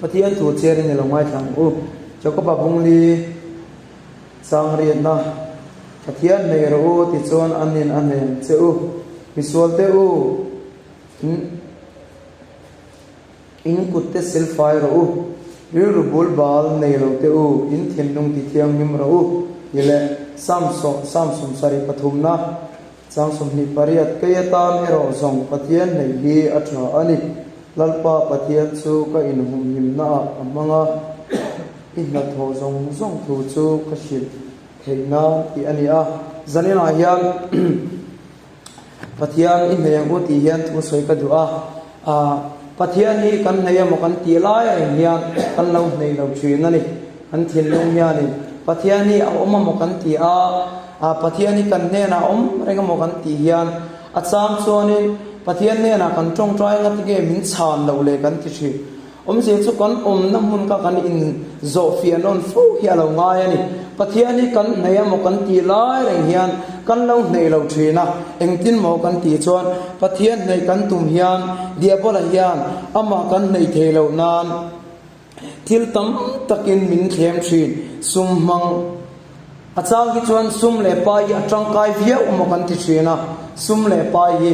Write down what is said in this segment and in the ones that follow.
Pathian thu chhiarin i lo ngaithla ang u. Jakoba bungli chang riatna, Pathian nei rawh u tichuan an in a hnem che u. Misualte u, in in kutte silfai rawh u. Rilru bul bal nei lo te u, in thinlung ti thianghlim rawh u ti leh Sam 73na Chang 28, Kei atan erawh zawng Pathian hneih hi a tha a ni. Lalpa Pathian chu ka inhumhimnaah a hmang a, i hnathawh zawng zawng thu chu ka hrilh theih nan tih a ni a. Zaninah hian Pathian i hneih ang u tih hian thu sawi ka duh a. Pathian hi kan hneih emaw kan tih lai reng hian kan lo hneih lo thin a ni. Kan thinlung hianin Pathian hi a awm emaw kan ti a, Pathian hi kan hnenah a awm reng emaw kan tih hian a chang chuanin Pathian hnenah kan tawngtai anga tinge min chhan loh le kan ti thin. Awmzia chu kan awmna hmun kha kan inzawhfiah nawn fo hi a lo ngai a ni. Pathian hi kan hneih emaw kan tih lai reng hian kan lo hneih lo thin a, engtin maw kan tih chuan Pathian hneih kan tum hian Diabola hian amah kan hneih thei loh nan, Thil tam takin min thlem thin, sum hmang. A chang hi chuan sum leh pai hi a tangkai viau maw kan ti thin a, sum leh pai hi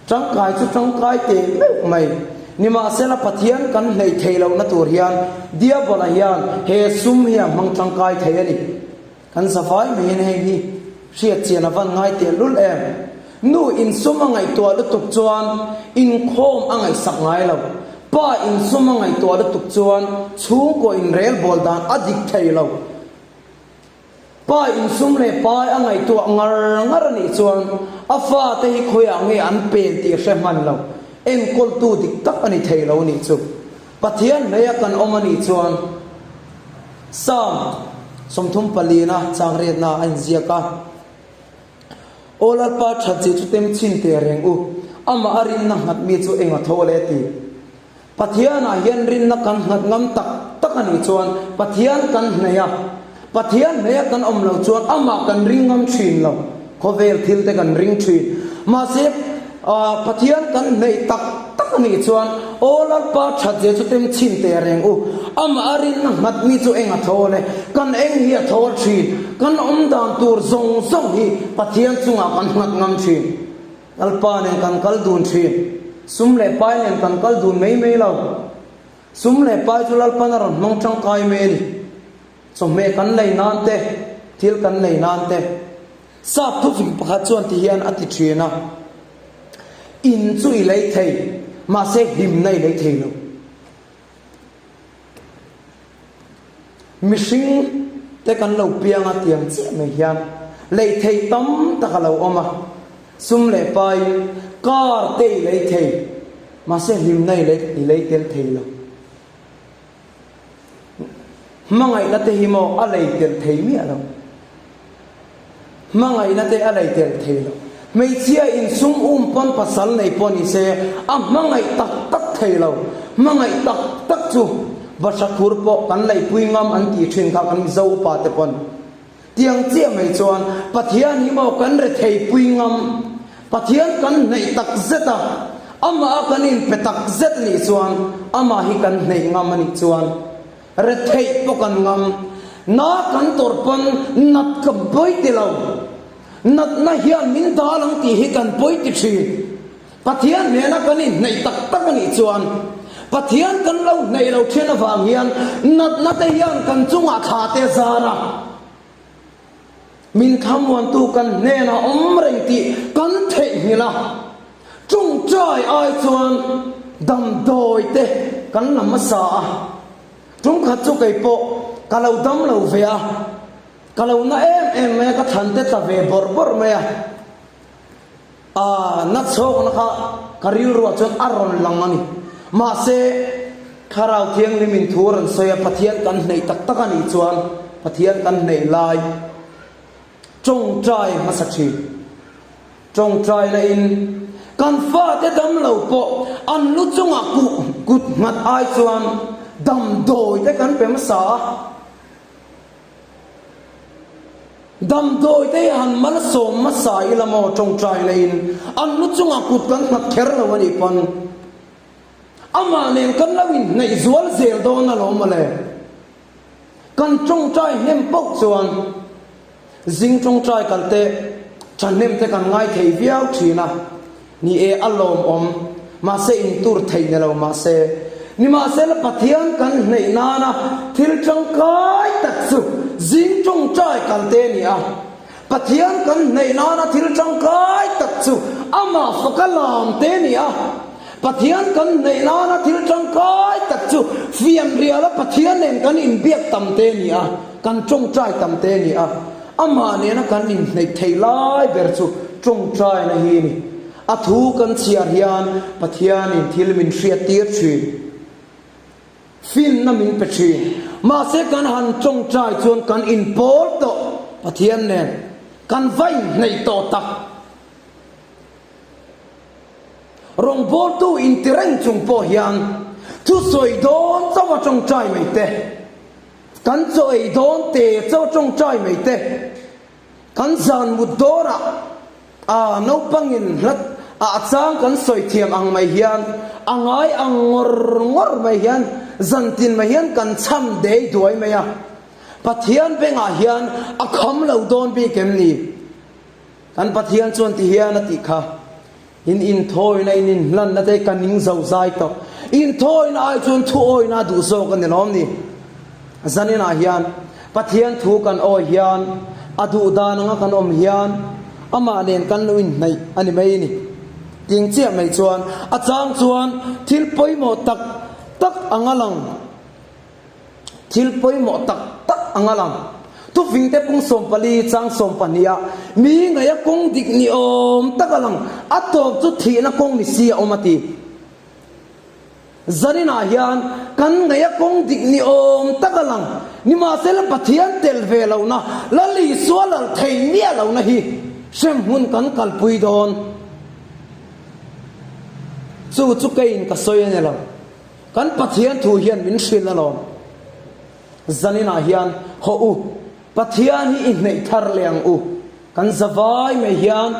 tangkai chu tangkai teh meuh mai. Nimahsela Pathian kan hleih theih lohna tur hian Diabola hian he sum hi a hmang tangkai thei a ni. Kan zavai maiin hei hi hriat chian a van ngai teh lul em? Nu insum a ngaihtuah lutuk chuan inkhawm a ngaihsak ngai lo. Pa insum a ngaihtuah lutuk chuan chhungkaw inrelbawl dan a dik thei lo. Pa insum leh pai a ngaihtuah ngar ngar a nih chuan a fate hi khawiah nge an pen tih hre hman lo. Enkawltu dik tak a ni thei lo nih chu. Pathian hleia kan awm a nih chuan Psalm 34 na changriatna a inziak a, Aw Lalpa that che chu tem chhin teh reng u, amah a rinna nghat mi chu eng a tho le ti. Pathianah hian rinna kan nghat ngam tak tak a nih chuan Pathian kan hneih a, Pathian hneih a kan awm lo chuan amah kan ring ngam thin lo, khawvel thil te kan ring thin. Mahse, Pathian kan hneih tak tak a nih chuan Aw Lalpa that ze chu tem chhin teh reng u, amah a rinna nghat mi chu eng a thawl e, kan eng hi a thawl thin, kan awm dan tur zawng zawng hi Pathian chungah kan nghat ngam thin. Lalpa nen kan kal dun thin, sum leh pai nen kan kal dun mai mai lo. Sum leh pai chu Lalpan a rawn hmang tangkai mai a ni. Chawhmeh kan lei nan te, thil kan lei nan te. Sap thufing pakhat chuan ti hian a ti thin a, In chu i lei thei, mahse hlimna i lei thei lo. Mihring te kan lo piang a tiang chiah mai hian lei thei tam tak a lo awm a, sum leh pai, car te i lei thei, mahse hlimna i lei i lei tel thei lo. Hmangaihna te hi maw a lei tel thei miah lo. Hmangaihna te a lei tel thei lo. Hmeichhia in sum um pawn pasal nei pawh ni se a hmangaih tak tak thei lo. Hmangaih tak tak chu Bahra khur pawh kan leipui ngam an tih thin kha kan Mizo upa te pawn. Tiang chiah mai chuan Pathian hi maw kan retheipui ngam, Pathian kan hneih tak zet a, amah a kan inpe tak zet a nih chuan amah hi kan hneih ngam a nih chuan retheih pawh kan ngam. Na kan tawrh pawn nat ka pawi ti lo, natna hian min dal ang tih hi kan pawi ti thin. Pathian hnena kan inhneih tak tak a nih chuan Pathian kan lo hneih lo thian avang hian natna te hian kan chungah thla te a zar a, min thlamuantu kan hnenah awm reng tih kan theihnghilh a, tawngtai ai chuan damdawi te kan la hmasa a, tungkhat chu kei pawh ka lo dam lo ve a, ka lo na em em mai a, ka thlan te tla ve bawrh bawrh mai a. A na chhawkna kha ka rilruah chuan a rawn lang a ni. Mahse, Thlarau Thianghlimin thu a rawn sawi a, Pathian kan hneih tak tak a nih chuan Pathian kan hneih lai tawngtai hmasa thin. Tawngtai lahin kan fate dam lo pawh an lu chungah kuh kut nghat ai chuan damdawi te kan pe hmasa a. Damdawi te hi han malsawm hmasa ila maw tawngtai laiin an lu chungah kut kan nghat kher lo a nih pawn. Amah nen kan lo inhnaih zual zel dawn alawm mawle. Kan tawngtai hnem poh chuan zing tawngtai kal te thahnem te kan ngai thei viau thin a, ni e a lawmawm, mahse intur theih ni lo mahse. Nimahsela Pathian kan hnaih nana thil tangkai tak chu zing tawngtai kal te a ni a. Pathian kan hnaih nana thil tangkai tak chu amah faka lam te a ni a. Pathian kan hnaih nana thil tangkai tak chu fianriala Pathian nen kan inbiak tam te a ni a, kan tawngtai tam te a ni a. Amah nena kan inhnaih thei lai ber chu tawngtaina hi a ni. A thu kan chhiar hian Pathianin thil min hriattir thin. Finna min pe thin. Mahse kan han tawngtai chuan kan inpawl tawh Pathian nen kan va inhnaih tawh tak. Rawngbawltu inti reng chung pawh hian thusawi dawn chauh a tawngtai mai te, kan chaw ei dawn te chauh a tawngtai mai te, Kan zan mut dawrah a naupangin hlat ah chang kan sawi thiam ang mai hian a ngai ang ngawr ngawr mai hian zantin mai hian kan chham dei duai mai a. Pathian bengah hian a kham lo dawn bik em ni? Kan Pathian chuan ti hian a tih kha. In inthawina, in inhlanna te ka ning zo zai tawh. Inthawina ai chuan thu awina a duh zawk a ni lawm ni? Zaninah hian Pathian thu kan awi hian, a duh dan anga kan awm hian amah nen kan lo inhnaih a ni mai ni. Ting chiah mai chuan a chang chuan thil pawimawh tak tak anga lang. Thil pawimawh tak tak anga lang. Thufingte pung 14 chang 12 ah mi ngaia kawng dik ni awm tak a lang, a tawp chu thihna kawng ni si a awm a ti. Zaninah hian kan ngaia kawng dik ni awm tak a lang, nimahsela Pathian tel ve lohna, Lal Isua lal thei miah lohna hi hremhmun kan kalpui dawn. Chu chu keiin ka sawi a ni lo. Kan Pathian thu hian min hrilh alawm. Zaninah hian haw u, Pathian hi i hneih thar leh ang u. Kan zavai mai hian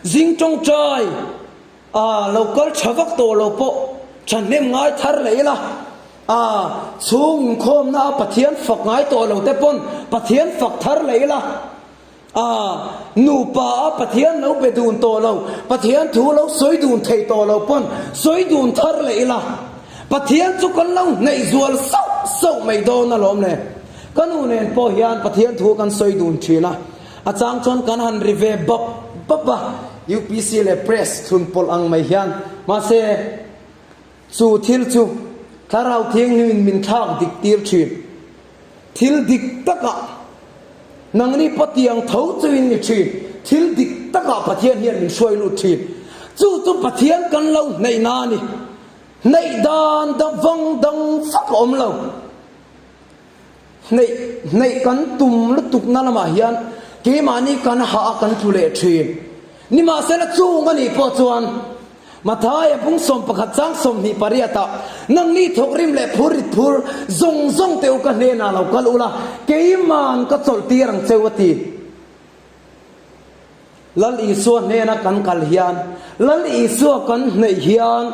zing tawngtai a lo kal tha vak tawh lo pawh thahnem ngai thar leh ila, a chhung inkhawmna a Pathian fak ngai tawh lo te pawn Pathian fak thar leh ila. A nupa a Pathian lo be dun tawh lo, Pathian thu lo sawi dun thei tawh lo pawn sawi dun thar leh ila, Pathian chu kan lo hnaih zual sauh sauh mai dawn alawm le. Ka nu nen pawh hian Pathian thu kan sawi dun thin a, a chang chuan kan han ri ve bap bap a, UPC leh Press thlun pawlh ang mai hian. Mahse, chu thil chu Thlarau Thianghlimin min thlak dik tir thin. Thil dik takah nangni Patiang tho chu in ni thin, thil dik takah Pathian hian min hruai lut thin. Chu chu Pathian kan lo hnaihna a ni. Hnaih dan vang dang fak a awm lo. Hnaih hnaih kan tum lutukna lamah hian keimahni kan hah a kan tlu leh thin. Nimahsela chung a nih pawh chuan Mathaia bung 11 chang 28 ah, Nangni thawkrim leh phur rit phur zawng zawng te u ka hnenah lo kal ula, keiman ka chawlh tir ang cheu a ti. Lal Isua hnena kan kal hian, Lal Isua kan hneih hian,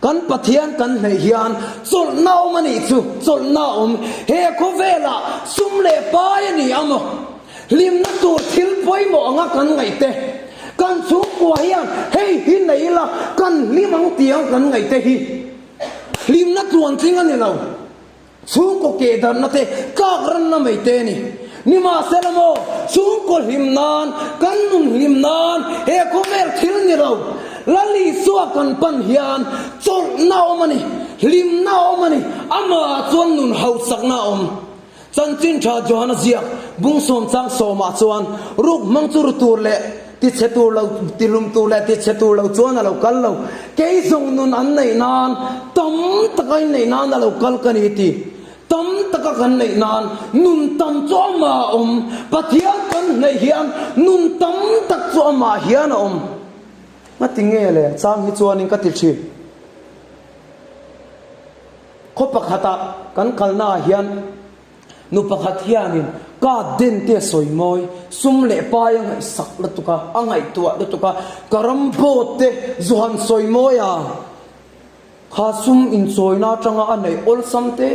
Kan Pathian kan hneih hian chawlhna awm a nih chu, chawlhna awm. He khawvelah sum leh pai a ni a maw? Hlimna tur thil pawimawh anga kan ngaih te, kan chhungkua hian hei hi nei ila kan hlim ang tih ang kan ngaih te hi hlimna tluantling a ni lo. Chhungkaw keh darhna te tlak ranna mai te a ni. Nimahsela maw, chhungkaw hlim nan, kan nun hlim nan he khawvel thil ni lo, Lal Isua kan pan hian chawlhna a awm a ni, hlimna a awm a ni, amah chuan nun hausakna a awm. Chanchin tha Johana ziak bung sawm chang sawmah chuan ruk hmang chu ru tur leh tichhe tur lo, tihlum tur leh tichhe tur lo chuan a lo kal lo. Kei zawng nun an neih nan, tam taka in neih nan a lo kal ka ni ti. Tam taka kan neih nan nun tam chu amah a awm. Pathian kan hnaih hian nun tam tak chu amah hian a awm. Ngati nge le chang hi chuanin ka ti thin. Khaw pakhatah kan kalnaah hian Nu pakhat hianin ka den te a sawi mawi, sum leh pai a ngaihsak lutuk a, a ngaihtuah lutuk a, ka ram boat te zu han sawi mawi a. Kha sum inchawina atanga a neih awlsam te,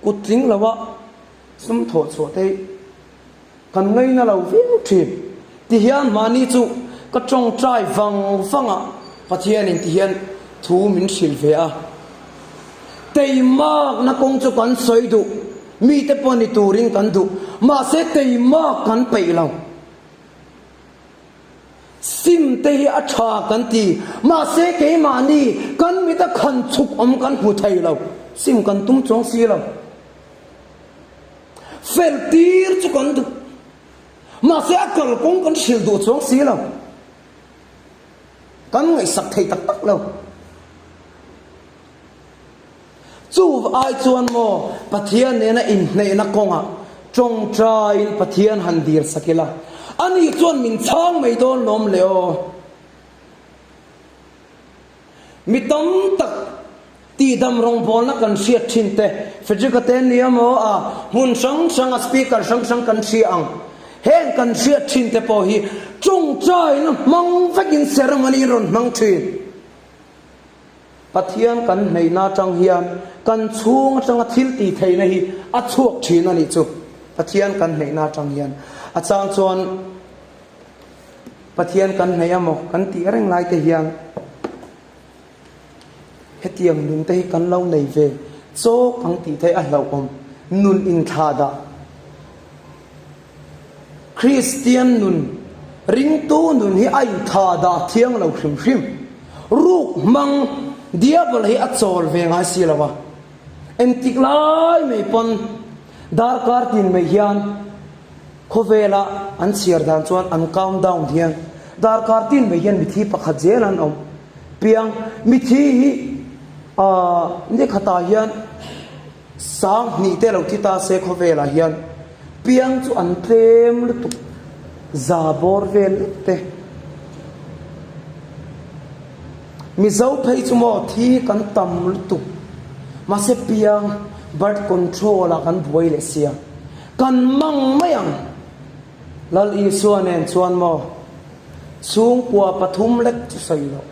kut tling loa sum thawh chhuah te hi kan ngaina lo viau thin. Tihian mahni chu ka tawngtai vang vang a, Pathianin tihian thu min hrilh ve a. Teimakna kawng chu kan sawi duh, mite pawh ni turin kan duh, mahse teimak kan peih lo. Sim te hi a tha kan ti, mahse keimahni kan mita khan chhuk awm kan hmu thei lo, sim kan tum chuang si lo. Fel tir chu kan duh, mahse a kalkawng kan hrilh duh chuang si lo. Kan ngaihsak thei tak tak lo. Chu ai chuan maw Pathian nena inhneihna kawngah tawngtaiin Pathian han dil sak ila, ani chuan min chhang mai dawn lawm le aw. Mi tam tak tihdam rawngbawlna kan hriat thin te, Frederick-a te nia maw a hmun hrang hranga speaker hrang hrang kan hria ang. Heng kan hriat thin te pawh hi tawngtaina hmang vekin ceremony rawn hmang thin. Pathian kan hneihna atang hian kan chhung atanga thil tih theihna hi a chhuak thin a nih chu. Pathian kan hneihna atang hian a chang chuan Pathian kan hneih amaw kan tih reng lai te hian hetiang nun te hi kan lo nei ve chawk ang tih theih a hlauhawm nun inthlah dah. Kristian nun, ringtu nun hi a intha dah thiang lo hrim hrim. Ruk hmang Diabol hi a chawl ve ngai si lo a. Engtik lai mai pawn darkar tin mai hian khawvela an chhiar dan chuan an count down hian darkar tin mai hian mithi pakhat zel an awm. Piang mithi hi aah nikhatah hian Sanghnih te lo thi ta se khawvelah hian piang chu an tlem lutuk za bawr vel lek te. Mizo phei chu maw thi kan tam lutuk mahse piang birth control ah kan buai leh sia kan mang mai ang. Lal Isua nen chuan maw chhungkua pathum lek chu sawi loh.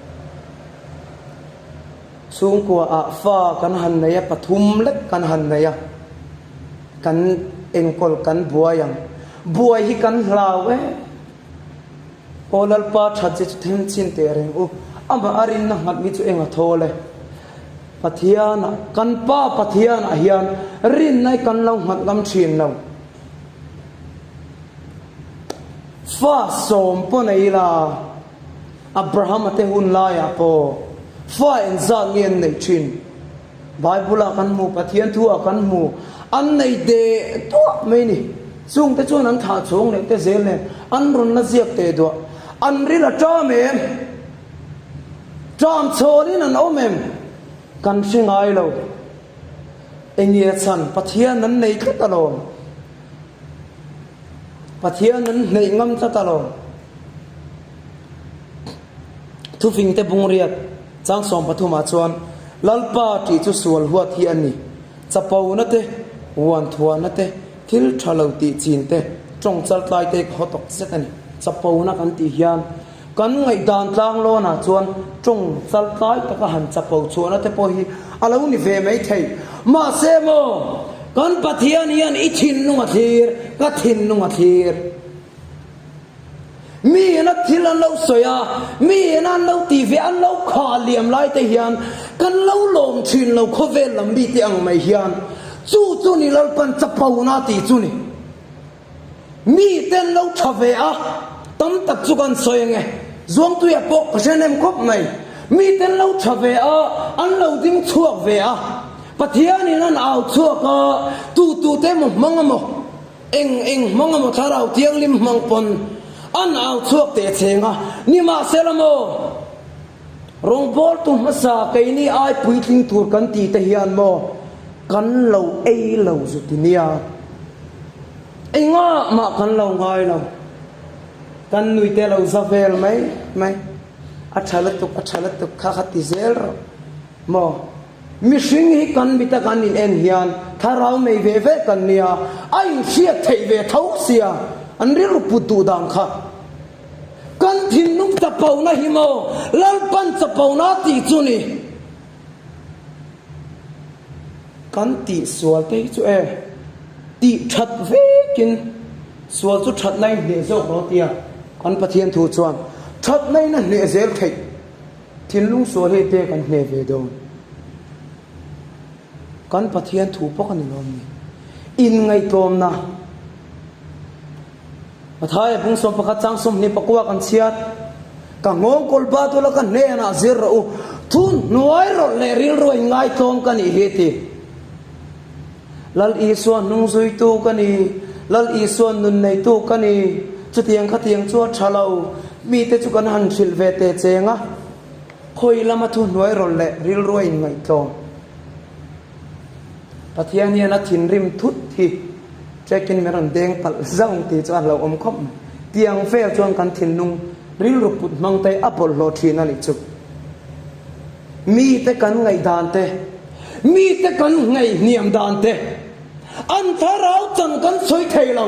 Chhungkua ah fa kan han nei a, pathum lek kan han nei a, kan enkawl kan buai ang. Buai hi kan hlau e. Aw Lalpa that che chu them chin teh reng u, amah a rinna nghat mi chu eng a thawl e. Pathian ah, kan Pa Pathian ah hian rinna hi kan lo nghat ngam thin lo. Fa sawm pawh nei ila. Abrahama te hun laiah pawh fa engzat nge an neih thin? Bible-ah kan hmu, Pathian thu-ah kan hmu, an nei deh duah mai ni. Chungte chuan an thah chhawng leh te zel nen an rawn la ziak teh duah. An ril a ṭam em? Ṭam chhawnin an awm em? Kan hre ngai lo. Enge a chhan? Pathian an nei tlat alawm. Pathian an hneih ngam tlat alawm. Thufingte bungriat chang 13 ah chuan Lalpa tih chu sual huat hi a ni. Chapona te, uanthuana te, thil tha lo tih chin te, tawng chaltlai te ka haw tawk zet a ni. Chapona kan tih hian kan ngaihdan tlanglawnah chuan tawng chaltlai taka han chapo chhuahna te pawh hi a lo ni ve mai thei. Mahse maw, kan Pathian hian i thinlung a thlir, ka thinlung a thlir. Mi ina thil an lo sawi a, mi ina an lo tih ve, an lo khah liam lai te hian kan lo lawm thin lo khawvel lam mi te ang mai hian chu chu ni Lalpan chapona tih chu ni. Mi te an lo tha ve a, tam tak chu kan sawi ange, Zuangtuia pawh ka hre nem khawp mai. Mi te an lo tha ve a, an lo ding chhuak ve a, Pathianin an au chhuak a, tu tu te emaw hmang emaw, Eng eng hmang emaw thlarau thianghlim hmang pawn an au chhuak teh cheng a, nimahsela maw rawngbawltu hmasa keini ai puitling tur kan tih te hian maw kan lo ei lo zu ti nia, engah mah kan lo ngai lo, kan nui te lo za vel mai mai, a tha lutuk a tha lutuk kha kha ti zel rawh maw. Mihring hi kan mita kan in en hian thlarau nei ve ve kan nia, a inhriat theih ve tho sia, an rilru put duh dan kha. Kan. Kan thinlung chapona hi maw Lalpan chapona tih chu ni. Kan tih sual te hi chu e tih that vekin sual chu thatna in hneh zawk lo tia kan Pathian thu chuan thatna in a hneh zel theih thinlung sual hei te kan hneh ve dawn. Kan Pathian thu pawh a ni lo mi. Inngaihtlawmna. Mathaia bung 11 chang 24 kan chhiar. Ka nghawng kawl ba tula ka hnenah zir rawh u. Thu hnuai rawlh leh rilru a inngaihtlawm ka nih hi ti. Lal Isua hnung zuitu ka ni. Lal Isua nun neitu ka ni. Chutiang khatiang chu a tha lo. Mite chu kan han hrilh ve teh cheng a. Khawi lama thu hnuai rawlh leh rilru a inngaihtlawm. Pathian hian a thinrim thut hi check-in min rawn deng palh zauh tih chu a hlauhawm khawp mai. Tiang vel chuan kan thinlung rilru put hmang te a bawlhhlawh thin a nih chu. Mite kan ngaihdan te, mite kan ngaihhniam dan te, an thlarau chan kan sawi thei lo.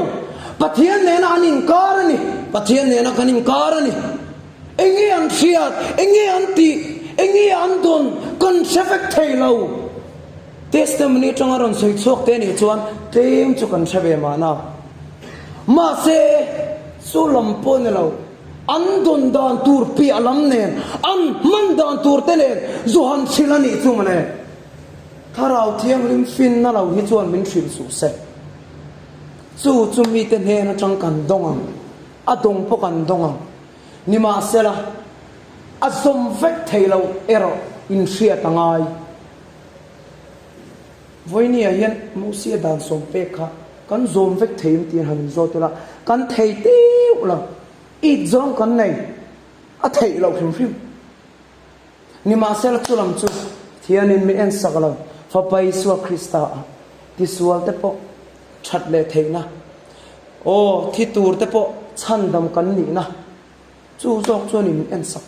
Pathian nena an inkar a ni, Pathian nena kan inkar a ni. Enge an hriat, enge an tih, enge an dawn kan hre vek thei lo. Testimony atanga rawn sawi chhuak te nih chuan tlem chu kan hre ve mahna. Mahse, chu lam pawh ni lo, an dawn dan tur piah lam nen, an hman dan tur te nen zu han hrilh a nih chu mawle. Thlarau Thianghlim finna lo hi chuan min hrilh suh se. Chu chu mite hnen atang kan dawng ang. A dawng pawh kan dawng ang. Nimahsela, a zawm vek thei lo erawh inhriat a ngai. Vawinia hian Mosia dan sawm pek kha kan zawm vek thei em tiin han inzawt ila, kan thei teuh lo. It zawng kan nei, a theih loh hrim hrim. Nimahsela chu lam chu Pathianin min ensak lo, Fapa Isua Krista ah tisual te pawh that leh theihna, aw thi tur te pawh chhandam kan nihna chu zawk chuan in ensak.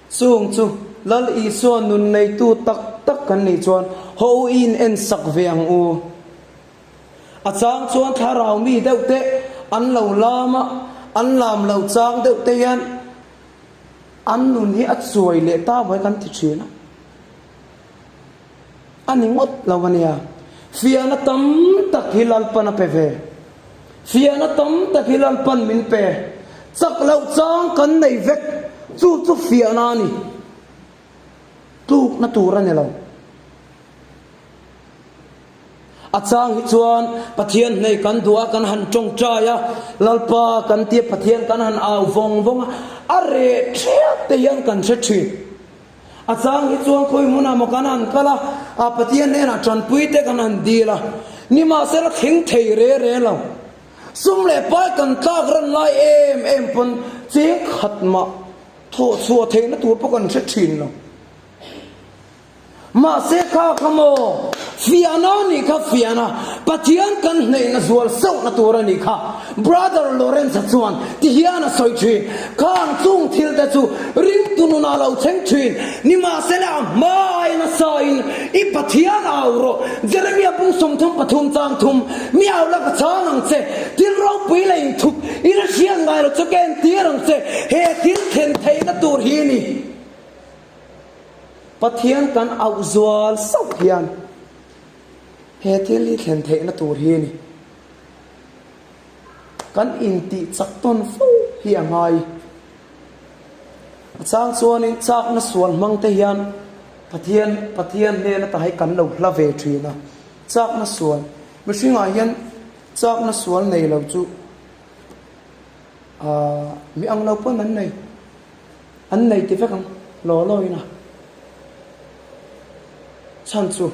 Chung chu Lal Isua nun neitu tak tak kan nih chuan haw u i in ensak ve ang u. A chang chuan thlarau mi deuh te an lo lam a, an lam lo chang deuh te hian An nun hi a chuai leh ta mai kan ti thin a, a ni ngawt lo a nia. Fiahna tam tak hi Lalpan a pe ve. Fiahna tam tak hi Lalpan min pe. Chak loh chang kan nei vek, chu chu fiahna a ni. Tlukna tur a ni lo. A chang hi chuan Pathian hnei kan duh a, kan han tawngtai a, Lalpa kan tia Pathian kan han au vawng vawng a, a reh thiat te hian kan hre thin. A chang hi chuan khawi hmunah maw kan han kal a, a Pathian hnenah tanpui te kan han dil a, nimahsela thleng thei re re lo. Sum leh pai kan tlak ran lai em em pawn cheng khat mah thawh chhuah theihna tur pawh kan hre thin lo. Mahse kha kha maw? Fiahna a nih kha fiahna, Pathian kan hneihna zual sauhna tur a nih kha. Brother Lawrence-a chuan ti hian a sawi thin, Khang chung thil te chu ringtu nunah lo thleng thin, nimahsela a hma ai nasa in i Pathian au rawh. Jeremia bung 33 chang thum, Mi au la ka chhang ang che, thil ropui leh inthup i la hriat ngai lo chu ka entir ang che, he thil thlen theihna tur hi a ni. Pathian kan auh zual sauh hian he thil hi thlen theihna tur hi a ni. Kan intih chak tawn fo hi a ngai. A chang chuanin chakna sual hmang te hian Pathian Pathian hnen ata hi kan lo hla ve thin a. Chakna sual, mihringah hian chakna sual nei lo chu aah mi ang lo pawn an nei. An nei ti vek ang law law in a chhan chu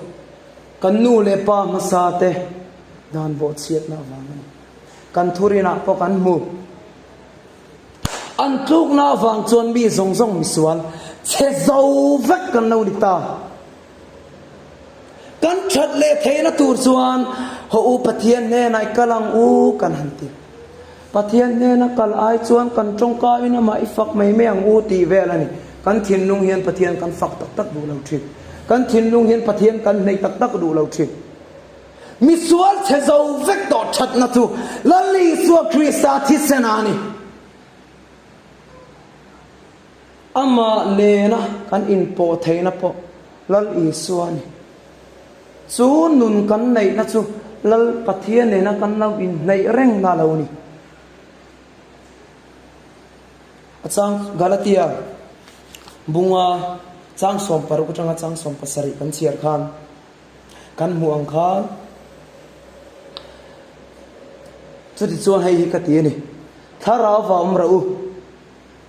kan nu leh pa hmasa te dan bawh chhiatna avang a ni. Kan thurinah pawh kan hmu. An tlukna avang chuan mi zawng zawng misual chhe zo vek kan lo ni ta. Kan that leh theihna tur chuan haw u Pathian hnenah i kal ang u kan han ti. Pathian hnena kal ai chuan kan tawngkaiin amah i fak mai mai ang u tih vel a ni. Kan thinlung hian Pathian kan fak tak tak duh lo thin. Kan thinlung hian Pathian kan hneih tak tak duh lo thin. Misual chhe zo vek tawh thatna chu Lal Isua Krista thisen a ni. Amah nena kan inpawh theihna pawh Lal Isua a ni. Chu nun kan neihna chu Lal Pathian nena kan lo inhneih rengna a lo ni. A chang Galatia bunga chang 16 atanga chang 17 kan chhiar khan kan hmuh ang khan chutichuan hei hi ka ti a ni, Thlarau va awm rah u,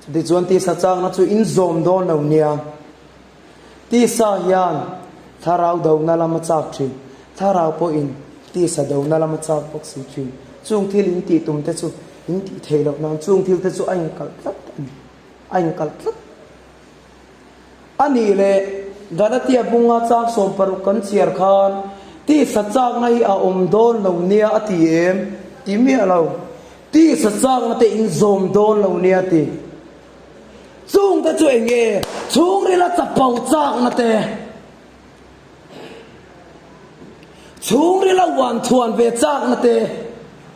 chutichuan tisa chakna chu in zawm dawn lo nia. Tisa hian thlarau dona lam a chak thin, thlarau pawhin tisa dona lam a chak bawk si thin. Chung thil in tih tum te chu in tih theih loh nan chung thil te chu a inkalh tlat a ni, a inkalh tlat. A nih leh Galatia bunga chak 16 kan chhiar khan tisa chakna hi a awm dawn lo nia a ti em? Ti miah lo. Tisa chakna te in zawm dawn lo nia a ti. Chungte chu eng nge? Chhungrila chapo chakna te, chhungrila uan thuan ve chakna te,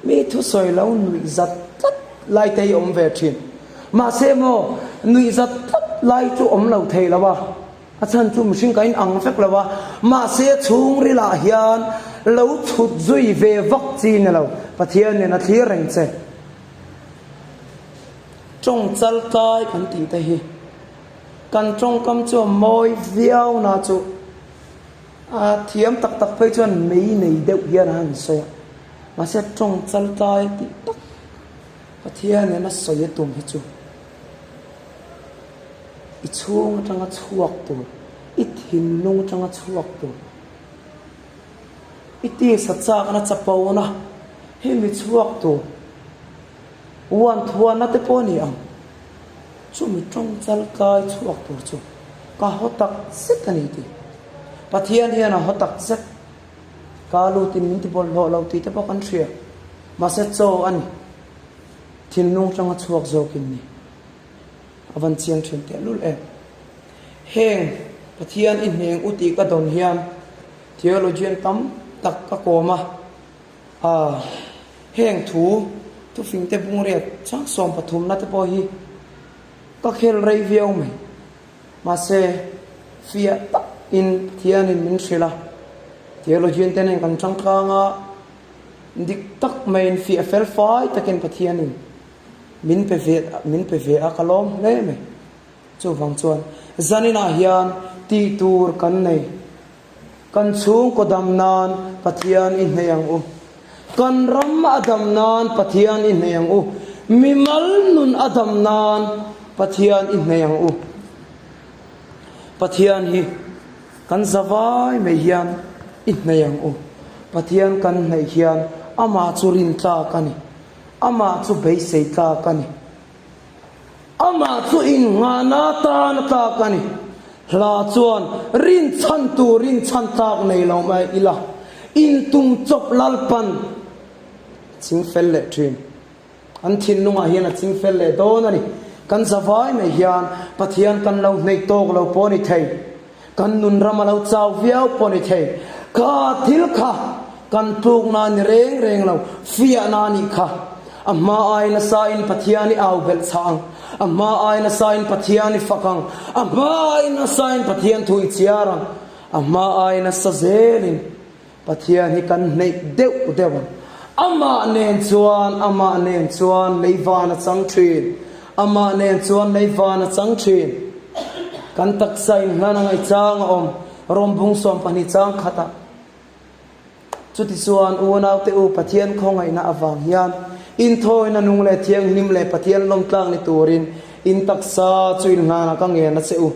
mi thusawi lo nuih zat tlat lai te hi awm ve thin. Mahse maw, nuih zat tlat lai chu awm lo thei lo a, a chhan chu mihring ka inang vek lo a, mahse chhungrilah hian lo chhut zui ve vak chi ni lo, Pathian nen a thlir reng che. Tawng chal tlai kan tih te hi kan tawngkam chu a mawi viau na chu a thiam tak tak phei chuan mei nei deuh hian a han sawi a, mahse tawng chal tlai tih tak Pathian in a sawi a tum hi chu i chhung atanga chhuak tur, i thinlung atanga chhuak tur, i tisa chakna chapona hi mi chhuak tur. Uan thuana te pawh a ni ang. Chumi tawng chal tlai chhuak tur chu ka haw tak zet a ni tih. Pathian hian a haw tak zet. Ka lutin min ti bawlhhlawh lo tih te pawh kan hria. Mahse chaw a ni. Thinlung tanga chhuak zawkin ni. A van chiang thin tehlul em. Heng Pathian i hneng u tih ka dawn hian theologian tam tak ka kawm a. A, heng thu, thufingte bungriat chang sawmpathumna te pawh hi ka khel rei viau mai. Mahse, fiah takin Pathianin min hrilh a, theologian te nen kan tangkang a, dik tak maiin fiah fel fai takin Pathianin min pe ve, min pe ve a, ka lawm hle mai. Chuvang chuan zaninah hian tih tur kan nei. Kan chhungkaw dam nan Pathian i hneih ang u. Kan ram a dam nan Pathian i hneih ang u. Mimal nun a dam nan Pathian i hneih ang u. Pathian hi kan zavai mai hian i hneih ang u. Pathian kan hneih hian amah chu rintlak a ni. Amah chu beisei tlak a ni. Amah chu innghahna tan a tlak a ni. Hla chuan rinchhan tur rinchhan tlak nei lo mai ila, intum chawp Lalpan a ching fel leh thin. An thinlungah hian a ching fel leh dawn a ni. Kan zavai mai hian Pathian kan lo hneih tawk lo pawh a ni thei. Kan nun ram a lo chau viau pawh a ni thei. Kha thil kha kan tlukna a ni reng reng lo, fiahna a nih kha. A hma ai nasain Pathian i au belh chhah ang, a hma ai nasain Pathian i fak ang, a hma ai nasain Pathian thu i chhiar ang, a hma ai nasa zelin Pathian hi kan hneih deuh deuh ang. Amah nen chuan, amah nen chuan lei van a chang thin. Amah nen chuan lei van a chang thin. Kan taksa inhlan a ngaihchang a awm, Rom bung 12 chang khatah. Chutichuan, unaute u, Pathian khawngaihna avang hian inthawina nung leh thianghlim leh Pathian lawmtlak ni turin in taksa chu inhlanah ka ngen a che u.